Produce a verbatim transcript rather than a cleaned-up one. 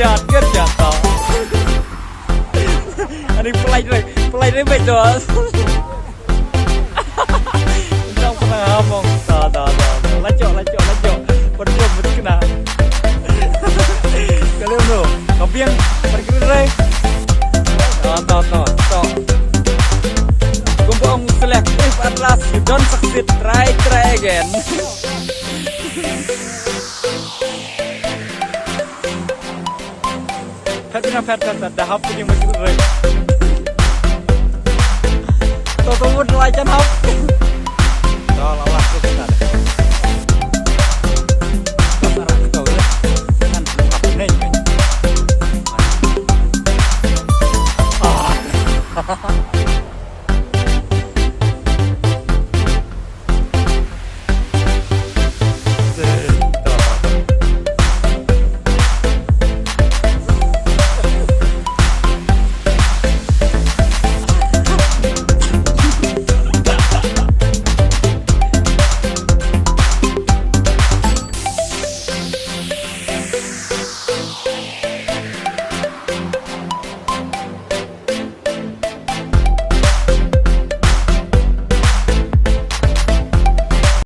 Good shot, good shot, to. Ani pynlait re, pynlait re beit to. Nang pynlait ha mong. To, to, to, to. Lait jok, lait jok, lait jok. Pynjop, pynjop kena. Ka lem tu. Ka biang, pynjop re. To, to, to, to. Kumba ong select, if at last you don't succeed, try, try again. Phet na phet, phet, phet, da hap punya masuk roi. To, to, mut lai chan hap.